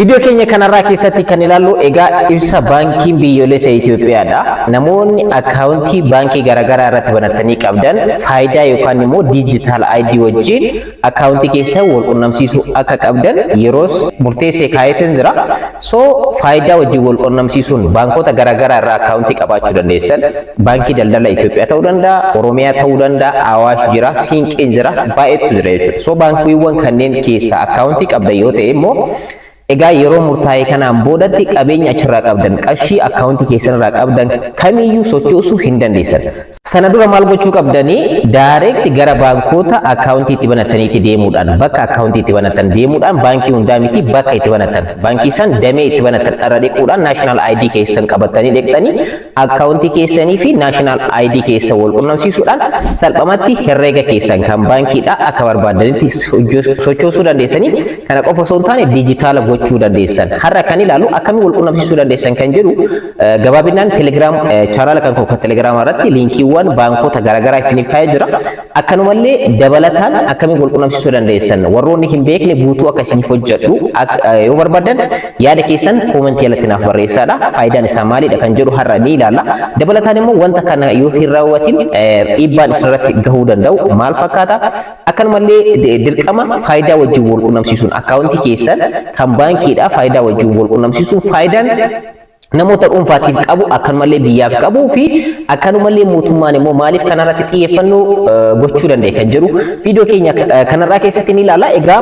Viidiyoo keenya kanarraa keessatti kan ilaallu egaa ibsa Baankiin Biyyoolessa Itoophiyaadha. Namoonni akkaawuntii baankii garaagaraa irratti banatanii qabdan Faayidaa yookaan immoo digital ID wajjin akkaawuntii keessan wal qunnamsiisuu akka qabdan yeroos murteessee kaayetiin jira. So Faayidaa wajjin wal qunnamsiisuun baankota garaagaraa irraa akkaawuntii qabaachuu dandeessan. Baankii Daldala Itoophiyaa ta'uu danda'a, Oromiyaa ta'uu danda'a, Awaash jira, Siinqeen jira, baay'eetu jira jechuudha. So baankiiwwan kanneen keessaa akkaawuntii qabdan yoo ta'e immoo, egaa yeroo murtaa'e kanaan boodatti qabeenya achirraa qabdan, qarshii akkaawuntii keessanirraa qabdan kamiyyuu sochoosuu hin dandeessan. Sana dura maal gochuu qabdanii? Direct gara baankota akkaawuntii itti banattaniitti deemuudhaan, bakka akkaawuntii itti banattan deemuudhaan, baankii hundaa miti, bakka itti banattan, baankii san damee itti banattan irra dhiquudhaan, national ID keessan qabattanii dhiqxanii, akkaawuntii keessanii fi national ID keessan wal qunnamsiisuudhaan salphumatti herreega keessan kan baankiidha akka barbaadanitti sochoosuu dandeessanii. Kana qofa osoo hin taane diijitaala gochuu dandeessan. Har'a kan ilaalu akkamiin wal qunnamsiisuu dandeessan kan jedhu gabaabinaan Telegram chaanaala kan koo Telegram irratti liinkiiwwan baankota garaagaraa isiniif kaa'ee jira. Akkanumallee dabalataan akkamiin wal qunnamsiisuu dandeessan warroonni hin beekne guutuu akka isiniif hojjedhu yoo barbaadan yaada keessan koomentii jalatti naaf barreessaadha. Faayidaan isaa maalidha kan jedhu har'a ni ilaalla. Dabalataan immoo wanta kana yoo hin raawwatin dhiibbaan isinirratti gahuu danda'u maal fakkaata? Akkanumallee dirqama Faayidaa wajjin wal qunnamsiisuun, akkaawuntii keessan kan baankiidha Faayidaa wajjin wal qunnamsiisuun faayidaan namoota dhuunfaatiif qabu, akkanumallee biyyaaf qabuu fi akkanumallee mootummaan immoo maaliif kanarratti xiyyeeffannoo gochuu danda'e kan jedhu viidiyoo keenya kanarraa keessatti ni ilaalla. Egaa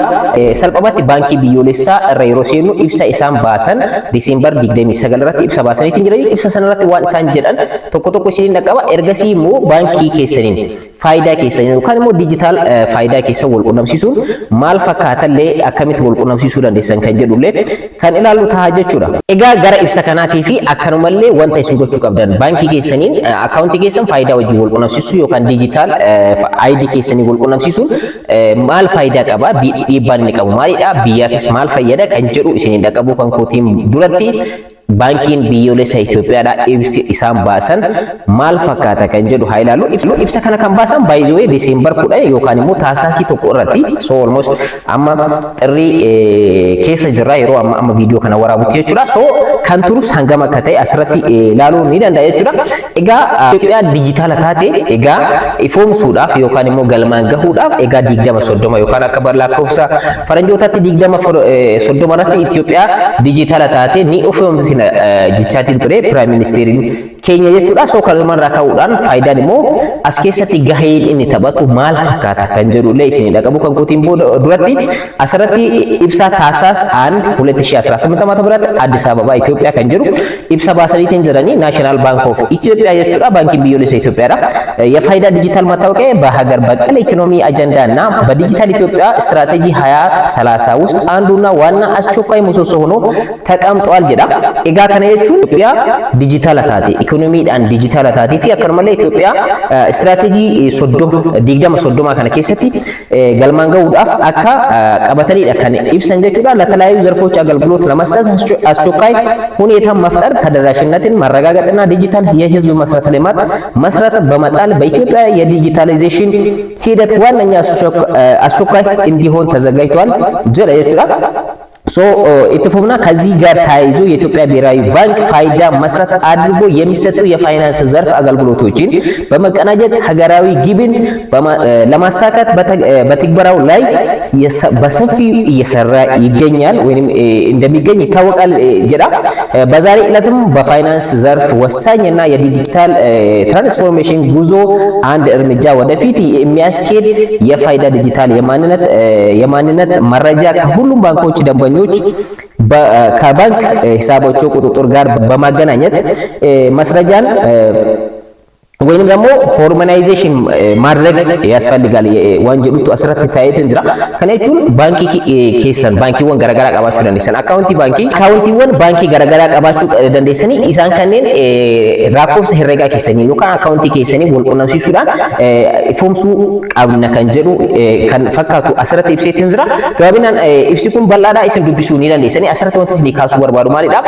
salphumatti Baankii Biyyoolessaa irra yeroo seennu ibsa isaan baasan Diseembar 29 irratti ibsa baasaniitiin jiranii, ibsa sanarratti waan isaan jedhan tokko tokko isiniin dhaqqaba. Ergasii immoo baankii keessaniin, Faayidaa keessaniin yookaan immoo digital Faayidaa keessan wal qunnamsiisuun maal fakkaatallee, akkamitti wal qunnamsiisuu dandeessan kan jedhullee kan ilaallu ta'a jechuudha. Egaa gara ibsa kanaatii fi akkanumallee wanta isin gochuu qabdan baankii keessaniin akkaawuntii keessan Faayidaa wajjin wal qunnamsiisuu yookaan digital ID keessanii wal qunnamsiisuun maal faayidaa qaba, dhiibbaan inni qabu maalidha, biyyaafis maal fayyada kan jedhu isiniin dhaqqabuu kan kootiin duratti Baankiin Biyyoolessa Itoophiyaadha ibsi isaan baasan maal fakkaata kan jedhu haa ilaallu. Ibsa kana kan baasan baay'ee Diseembar 10 yookaan immoo Taasaasii 1 irratti. So almost amma xirrii keessa jirra yeroo amma viidiyoo kana waraabutti jechuudha. So kan turus hangam akka ta'e asirratti ilaaluu ni danda'a jechuudha. Egaa Itoophiyaan dijitaala taate egaa ifoomsuudhaaf yookaan immoo galmaan gahuudhaaf, egaa 2030 yookaan akka lakkoofsa faranjootaatti 2030 irratti Itoophiyaa dijitaala taate ni ifoomsina jechaatiin ture prime ministeeriin keenya jechuudha. So kanumarraa ka'uudhaan faayidaan immoo as keessatti gaheen inni taphatu maal fakkaata kan jedhullee isin dhaqabu kan kootiin booda duratti asirratti ibsa ታህሳስ 1 2018 ዓመተ ምህረት አዲስ አበባ ኢትዮጵያ kan jedhu ibsa baasaniitiin jiranii National Bank of Ethiopia jechuudha. Baankiin Biyyoolessa Itoophiyaadha. የፋይዳ ዲጂታል መታወቂያ በሀገር በቀል ኢኮኖሚ አጀንዳ እና በዲጂታል ኢትዮጵያ ስትራቴጂ 2030 ውስጥ አንዱና ዋና አስቸኳይ ምሰሶ ሆኖ ተቀምጧል jedha. Egaa kana jechuun Itoophiyaa dijitaala taate, ikoonomiidhaan dijitaala taatee fi akkanumallee Itoophiyaa istiraatejii 2030 kana keessatti galmaan gahuudhaaf akka qabatanidha kan ibsan jechuudha. ለተለያዩ ዘርፎች አገልግሎት ለመስጠት አስቸኳይ ሁኔታ መፍጠር፣ ተደራሽነትን ማረጋገጥና ዲጂታል የህዝብ መሰረተ ልማት መሰረት በመጣል በኢትዮጵያ የዲጂታላይዜሽን ሂደት ዋነኛ አስቸኳይ እንዲሆን ተዘጋጅቷል jedha jechuudha. So itti fufna. ከዚህ ጋር ተያይዞ የኢትዮጵያ ብሔራዊ ባንክ ፋይዳ መሰረት አድርጎ የሚሰጡ የፋይናንስ ዘርፍ አገልግሎቶችን በመቀናጀት ሀገራዊ ግብን ለማሳካት በትግበራው ላይ በሰፊው እየሰራ ይገኛል ወይም እንደሚገኝ ይታወቃል jedha። በዛሬ ዕለትም በፋይናንስ ዘርፍ ወሳኝ እና የዲጂታል ትራንስፎርሜሽን ጉዞ አንድ እርምጃ ወደፊት የሚያስኬድ የፋይዳ ዲጂታል የማንነት መረጃ ከሁሉም ባንኮች ደንበኞች ከባንክ ሂሳባቸው ቁጥጥር ጋር በማገናኘት መስረጃን ወይንም ደግሞ harmonization ማድረግ ያስፈልጋል waan jedhutu asirratti taa'eetu jira. Kana jechuun baankii keessan baankiiwwan garaagaraa qabaachuu dandeessan. Akkaawuntii baankii, akkaawuntiiwwan baankii garaagaraa qabaachuu dandeessanii, isaan kanneen lakkoofsa herreegaa keessanii yookaan akkaawuntii keessanii wal qunnamsiisuudhaan ifoomsuu qabna kan jedhu kan fakkaatu asirratti ibseetiin jira. Gabaabinaan ibsi kun bal'aadha, isin dubbisuu ni dandeessanii. Asirratti wanti isin kaasuu barbaadu maalidha?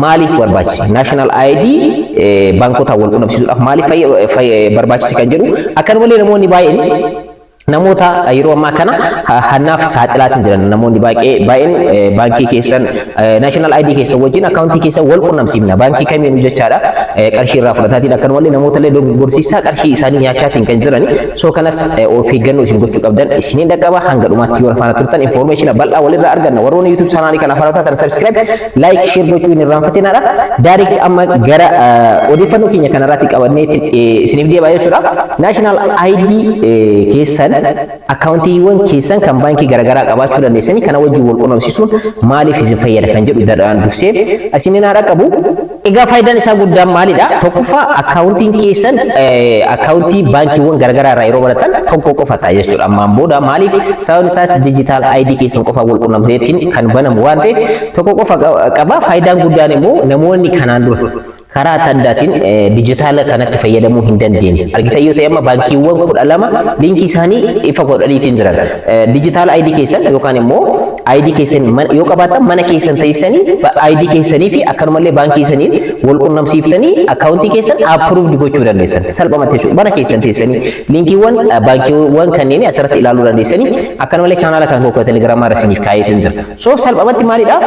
Maaliif barbaachise? National ID baankota wal qunnamsiisuudhaaf maaliif barbaachise kan jedhu, akkanumallee namoonni baay'een Namoota yeroo ammaa kana hannaaf saaxilaatiin jiran, namoonni baay'ee baay'een baankii keessan national ID keessan wajjin akkaawuntii keessan wal qunnamsiifna baankii kamiinuu jechaadha, qarshii irraa fudhataatiin, akkanumallee namoota illee dogoggorsiisaa qarshii isaanii nyaachaatiin kan jiran. So kanas of eeggannoo isin gochuu qabdan isiniin dhaqqaba. Hanga dhumaatti yoo faana turtan information bal'aa walirraa arganna. Warroonni YouTube channelii kana faana taatan subscribe, like, share gochuu hin irraanfatinaadha. Direct amma gara odeeffannoo keenya kanarratti qabannee isiniif deebi'a jechuudha. National ID keessan akkaawuntiiwwan keessan kan baankii garaagaraa qabaachuu dandeessanii kana wajjin wal qunnamsiisuun maaliif isin fayyada kan jedhu dadhaan dursee isiniin haa qabu. Egaa faayidaan isaa guddaan maalidha? Tokkoffaa, akkaawuntiin keessan akkaawuntii baankiiwwan garaagaraa irraa yeroo baratan tokko qofa ta'a jechuudha. Ammaan booda maaliif? Sababni isaas digital ID keessan qofa wal qunnamteetiin kan banamu waan ta'eef tokko qofa qaba. Faayidaan guddaan immoo namoonni kanaan dura karaa adda addaatiin dijitaala kanatti fayyadamuu hin dandeenye. Argitan yoo ta'e, amma baankiiwwan 12 liinkii isaanii ifa godhaniitiin jiran. Digital ID keessan yookaan immoo ID keessan yoo qabaattan, mana keessan teessanii ID keessanii fi akkanumallee baankii isaanii wal qunnamsiiftanii akkaawuntii keessan approved gochuu dandeessan. Salphumatti jechuudha. Mana keessan teessanii liinkiiwwan baankiiwwan kanneen asirratti ilaaluu dandeessanii, akkanumallee chaanaala kan koo telegiraamaa irra isiniif kaayeetiin jira. So salphumatti maalidha?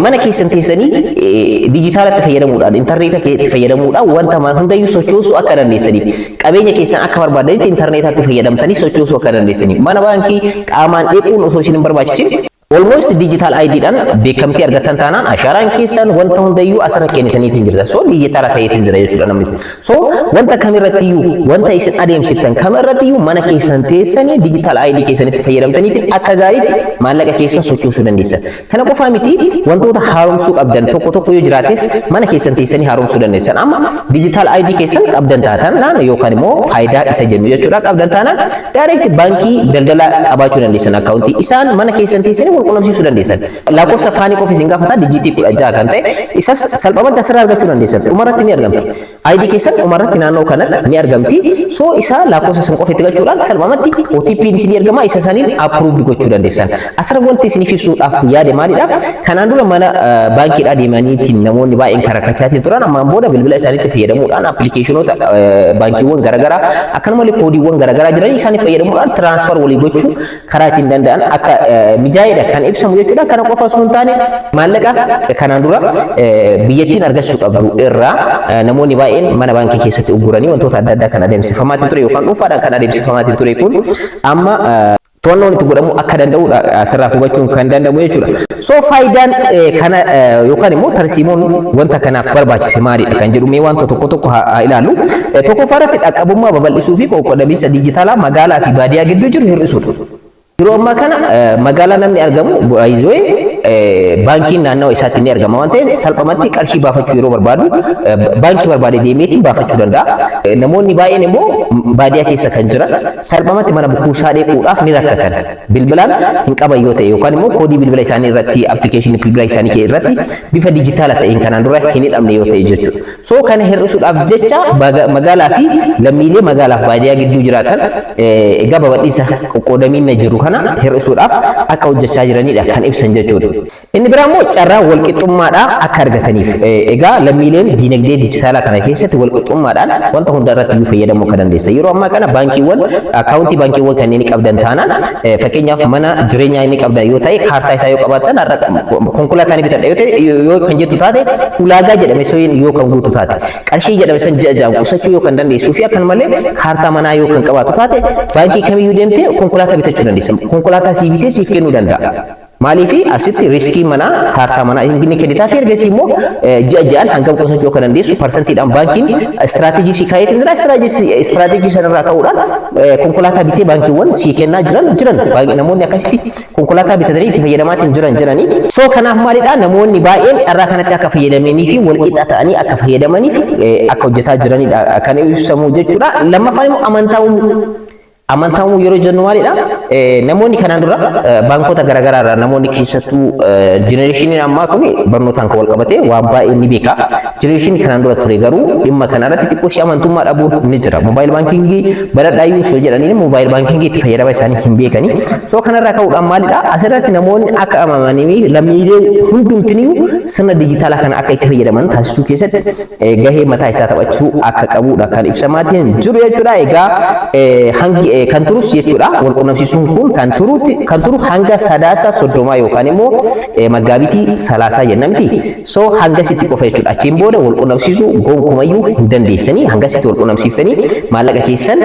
Mana keessan teessanii dijitaalatti fayyadamuudhaan, intarneeta itti fayyadamuudhaan wanta hundayyuu sochoosuu akka dandeessaniif, qabeenya keessan akka barbaadanitti intarneetatti fayyadamtanii sochoosuu akka dandeessaniif, mana baankii qaamaan dhaquun osoo isin hin barbaachisin, almost digital ID dhaan beekamtii argattan taanaan, ashaaraan keessan wanta hundayyuu asirra kennitaniitiin jirta. So dijitaala ta'eetiin jira jechuudha namni kun. So wanta kamirrattiyyuu, wanta isin adeemsiftan kamirrattiyyuu, mana keessan teessanii digital ID keessanitti fayyadamtaniitiin akka gaariitti maallaqa keessan sochoosuu dandeessan. Kana qofaa miti, wantoota haaromsuu qabdan tokko tokko yoo jiraates mana keessan teessanii haaromsuu dandeessan. Amma digital ID keessan qabdan taatan yookaan immoo Faayidaa isa jennu jechuudha qabdan taanaan, direct baankii daldala qabaachuu dandeessan, akkaawuntii isaan mana keessan teessanii wal qunnamsiisuu dandeessan. Lakkoofsa FANii qofa isin gaafata, dijiitii 16 kan ta'e isas salphumatti asirraa argachuu dandeessan. Dhumarratti ni argamti. ID keessan dhumarratti naannoo kanatti ni argamti. So isa lakkoofsa san qofa itti galchuudhaan salphumatti OTP isin argama, isa saniin approved gochuu dandeessan. Asirra wanti isiniif ibsuudhaaf yaade maalidha? Kanaan dura mana baankiidhaa deemaniitiin namoonni baay'een kan rakkachaatiin turan, ammaan booda bilbila isaaniitti fayyadamuudhaan appilikeeshinoota baankiiwwan garaagaraa akkanumallee koodiiwwan garaagaraa jiran isaaniif fayyadamuudhaan transfer walii gochuu karaa ittiin danda'an akka mijaa'edha kan ibsamu jechuudha. Kana qofa osoo hin taane, maallaqa kanaan dura biyyattiin argachuu qabdu irraa namoonni baay'een mana baankii keessatti ugguranii wantoota adda addaa kan adeemsifamaatiin ture yookaan dhuunfaadhaan kan adeemsifamaatiin ture kun amma to'annoon itti godhamuu akka danda'udha asirraa hubachuun kan danda'amu jechuudha. So faayidaan kana yookaan immoo tarsiimoon wanta kanaaf barbaachise maalidha kan jedhu mee wanta tokko tokko haa ilaallu. Tokkoffaa irratti, dhaqqabummaa babal'isuu fi qoqqoodamiinsa dijitaalaa magaalaa fi baadiyyaa gidduu jiru hir'isuudha. Yeroo ammaa kana magaalaa namni argamu baay'ee baankiin naannawa isaatti ni argama waan ta'eef, salphumatti qarshii baafachuu yeroo barbaadu baankii barbaade deemeetiin baafachuu danda'a. Namoonni baay'een immoo baadiyyaa keessa kan jiran salphumatti mana kuusaa dhaquudhaaf ni rakkatan. Bilbilaan hin qaban yoo ta'e yookaan immoo koodii bilbila isaanii irratti, appilikeeshinii bilbila isaanii irratti bifa dijitaala ta'een kanaan dura hin hidhamne yoo ta'e jechuudha. So kana hir'isuudhaaf jecha magaalaa fi lammiilee magaalaaf baadiyyaa gidduu jiraatan egaa babal'isa qoqqoodamiinna jiru kana hir'isuudhaaf akka hojjechaa jiranidha kan ibsan jechuudha. Inni biraa immoo carraa walqixxummaadhaa akka argataniif, egaa lammiileen diinagdee dijitaalaa kana keessatti walqixxummaadhaan wanta hunda irratti iyyuu fayyadamuu akka dandeessan. Yeroo ammaa kana baankiiwwan akkaawuntii baankiiwwan kanneen qabdan taanaan, fakkeenyaaf mana jireenyaa inni qabdan yoo ta'e, kaartaa isaa yoo qabaattan, har'a konkolaataa ni bitadha yoo ta'e, yoo kan jettu taate, ulaagaa jedhame sun yoo kan guutu taate, qarshii jedhame san ji'a ji'aan qusachuu yoo kan dandeessuu fi akkanumallee kaartaa manaa yoo kan qabaatu taate, baankii kamiyyuu deemtee konkolaataa bitachuu dandeessa. Konkolaataa sii bitee siif kennuu danda'a. Maaliif? Asitti riskii manaa, kaartaa manaa inni kennitaa fi ergasii immoo ji'a ji'aan hangam qusachuu akka dandeessu parsantiidhaan baankiin istiraatejii sii kaayeetiin jira. Istiraatejii sanarraa ka'uudhaan konkolaataa bitee baankiiwwan sii kennaa jiran, namoonni akkasitti konkolaataa bitatanii itti fayyadamaatiin jiran jiranii. So kanaaf maalidha? Namoonni baay'een carraa kanatti akka fayyadamanii fi walqixa ta'anii akka fayyadamaniif akka hojjetaa jiranidha kan ibsamu jechuudha. Lammaffaan immoo amantaa uumuu. Amantaa uumuu yeroo jennu maalidha? Namoonni kanaan dura baankota garaagaraa irraa, namoonni keessattuu jenereeshiniin ammaa kun barnootaan kan wal qabate waan baay'ee ni beeka. Jenereeshinii kanaan dura ture garuu dhimma kana irratti xiqqoo ishee amantummaa dhabuun ni jira. Mobile bankingii baradhaayyuu osoo jedhanii mobile bankingii itti fayyadama isaanii hin beekani. So kanarraa ka'uudhaan maalidha? Asirratti namoonni akka amamanii lammiilee hundumtiniyyuu sirna dijitaalaa kana akka itti fayyadaman taasisuu keessatti gahee mataa isaa taphachuu akka qabudha kan ibsamaatiin jiru jechuudha. Egaa hangi Kan turus jechuudha. Wal qunnamsiisuun kun kan turutti kan turu hanga Sadaasa 30 yookaan immoo Maggaabitii 30 jenna miti. So hangasitti qofa jechuudha. Achiin booda wal qunnamsiisuu gonkumayyuu hin dandeessanii. Hangasitti wal qunnamsiiftanii maallaqa keessan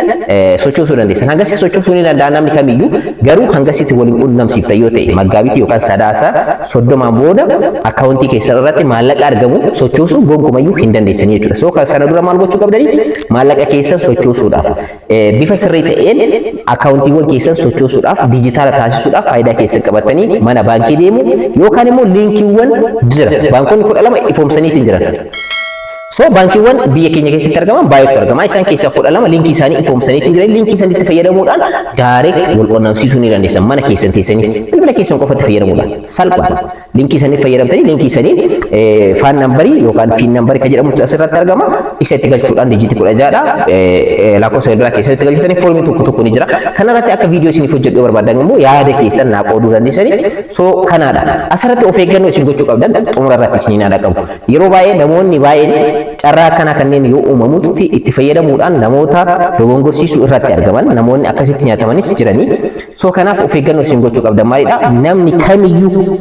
sochoosuu dandeessan. Hangasitti sochoosuu ni danda'a namni kamiyyuu, garuu hangasitti wal qunnamsiiftan yoo ta'e, Maggaabitii yookaan Sadaasa 30n booda akkaawuntii keessan irratti maallaqa argamu sochoosuu gonkumayyuu hin dandeessanii jechuudha. So sana dura maal gochuu qabdanii? Maallaqa keessan sochoosuudhaaf, bifa sirrii ta'een akkaawuntiiwwan keessan sochoosuudhaaf, diijitaala taasisuudhaaf, faayidaa keessan qabatanii mana baankii deemu yookaan immoo liinkiiwwan jira. Baankonni 12 ifoomsaniitiin jiran. So baankiiwwan biyya keenya keessatti argaman baay'eetu argama. Isaan keessaa 12 liinkii isaanii ifoomsaniitiin jiran. Liinkii isaaniitti fayyadamuudhaan direct wal qunnamsiisuu ni dandeessan, mana keessan teessanii bilbila keessan qofatti fayyadamuudhaan salphaadha. Liinkii isaanii fayyadamtanii, liinkii isaanii FAN numberii yookaan FIN numberii kan jedhamutu asirratti argama. Isa itti galchuudhaan dijiitii 16dha. Lakkoofsa bilbilaa keessatti galchitanii foormii tokko tokko ni jira. Kanarratti akka viidiyoo isiniif hojjedhu yoo barbaadan immoo yaada keessan naa qooduu dandeessanii. So kanaadha. Asirratti of eeggannoo isin gochuu qabdan xumura irratti isiniin haadha qabu. Yeroo baay'ee namoonni baay'een carraa akkanaa kanneen yoo uumamutti itti fayyadamuudhaan namoota dogongorsiisuu irratti argaman, namoonni akkasitti nyaatamanis jiranii. So kanaaf of eeggannoo isin gochuu qabdan maalidha? Namni kamiyyuu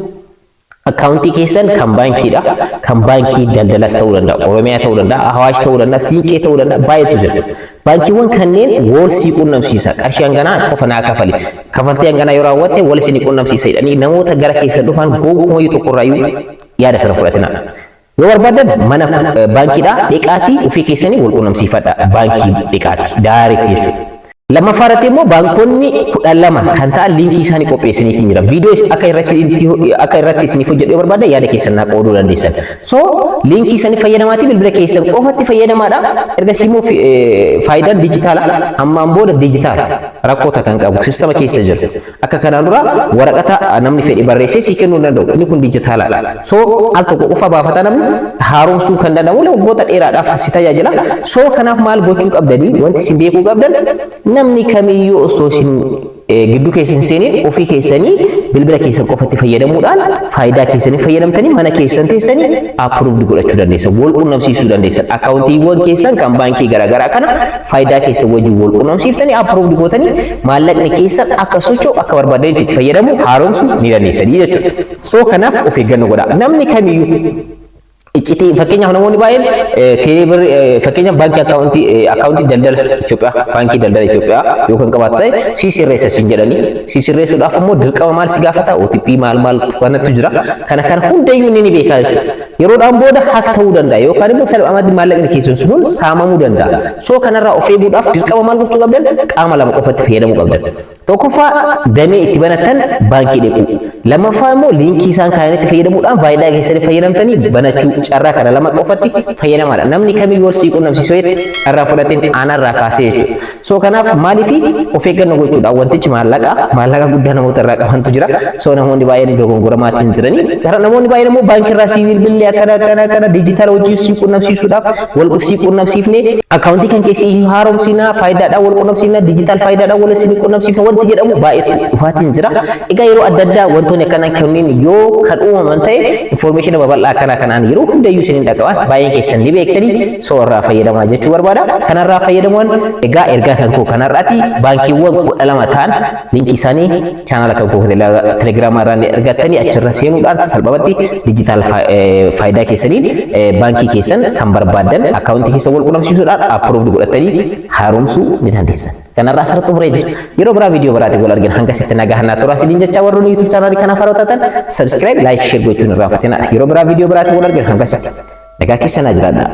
akkaawuntii keessan kan baankiidha. Kan baankii daldalas ta'uu danda'a, Oromiyaa ta'uu danda'a, Awaash ta'uu danda'a, Siinqee ta'uu danda'a, baay'eetu jira. Baankiiwwan kanneen wal sii qunnamsiisa. Qarshii hanganaa qofa naa kafali. Kafaltii hanganaa yoo raawwatte wal isin qunnamsiisa jedhanii namoota gara keessan dhufan gonkumayyuu tokkorraayyuu yaada kana fudhatina. Yoo barbaadan mana baankiidhaa dhiqaatii ofii keessanii wal qunnamsiifadha. Baankii dhiqaatii direct jechuudha. Lammaffaa irratti immoo baankonni 12 kan ta'an liinkii isaanii qopheessaniitiin jira. Viidiyoo akka irratti isiniif hojjedhu yoo barbaadan yaada keessan naa qooduu dandeessan. So liinkii isaanii fayyadamaatii bilbila keessan qofatti fayyadamaadha. Ergasii immoo faayidaan dijitaala ammaan booda dijitaala rakkoota kan qabu sistama keessa jira. Akka kanaan dura waraqata namni fedhe barreessee sii kennuu hin danda'u. Inni kun dijitaalaadha. So al tokko qofa baafata namni, haaromsuu kan danda'u waggoota dheeraadhaaf si tajaajila. So kanaaf maal gochuu qabdanii? Wanti isin beekuu qabdan, namni kamiyyuu osoo isin gidduu keessa hin seeniin ofii keessanii bilbila keessan qofatti fayyadamuudhaan faayidaa keessanii fayyadamtanii mana keessan teessanii approved godhachuu dandeessan. Wal qunnamsiisuu dandeessan. Akkaawuntiiwwan keessan kan baankii garaagaraa kana faayidaa keessan wajjin wal qunnamsiiftanii, approved gootanii, maallaqni keessan akka socho'u, akka barbaadanitti itti fayyadamu, haaromsuu ni dandeessanii jechuudha. So kanaaf of eeggannoo godhaa. Namni kamiyyuu iccitii, fakkeenyaaf namoonni baay'een teeleebir, fakkeenyaaf baankii akkaawuntii daldala Itoophiyaa, baankii daldala Itoophiyaa yoo kan qabaatu ta'e, sii sirreessa siin jedhanii, sii sirreessuudhaaf immoo dirqama maal si gaafata? OTP maal maal kanatu jira. Kana kana hundayyuu inni ni beekaa jechuudha. Yeroodhaan booda hack ta'uu danda'a yookaan immoo salphaamatti maallaqni keessan sun saamamuu danda'a. So kanarraa of eeguudhaaf dirqama maal gochuu qabdan? Qaama lama qofatti fayyadamuu qabdan. Tokkoffaa, damee itti banattan baankii dhaquu. Lammaffaa immoo liinkii isaan kaayanitti fayyadamuudhaan faayidaa keessanii fayyadamtanii banachuu. Carraa kana lama qofatti fayyadamaadha. Namni kamiyyuu wal sii qunnamsiisuu irraa fudhateen aanarraa kaasee jechuudha. So kanaaf maaliifi of eeggannoo gochuudha. Wantichi maallaqa guddaa namoota irraa qabantu jira. So namoonni baay'een dogongoramaatiin jiranii. Gara namoonni baay'een immoo baankii irraa sii bilbillee akkana akkana akkana diijitaala wajjin sii qunnamsiisuudhaaf wal sii qunnamsiifne, akkaawuntii kan keessi haaromsinaa, faayidaadhaan wal qunnamsiifna, diijitaal faayidaadhaan wal sii qunnamsiifna wanti jedhamu baay'eetu dhufaatiin jira. Egaa yeroo adda addaa wantoonni akkanaa kanneen yoo kan uumaman ta'e, information babal'aa akkanaa kanaan yeroo hundayyuu isiniin dhaqaban, baay'een keessan ni beektanii, so irraa fayyadamaa jechuu barbaada. Kanarraa fayyadamuun egaa ergaa kan koo kanarraati. Baankiiwwan 12 ta'an liinkii isaanii chaanala kan koo telegiraamaa irraa ni argattanii, achirra seenuudhaan salphumatti diijitaal faayidaa keessaniin baankii keessan kan barbaaddan akkaawuntii keessan wal qunnamsiisuudhaan approved godhatanii haaromsuu ni dandeessan. Kanarraa asirratti xumuree jira. Yeroo biraa viidiyoo biraatiin wal argina. Hanga sitti nagaa hannaa turaa isiniin jecha, warroonni YouTube chaanaalii kanaaf haaraa taatan subscribe, like, share gochuun irraanfatina. Yeroo biraa viidiyoo biraatiin wal argina. Hanga sitti nagaa keessa naa jiraadhaa.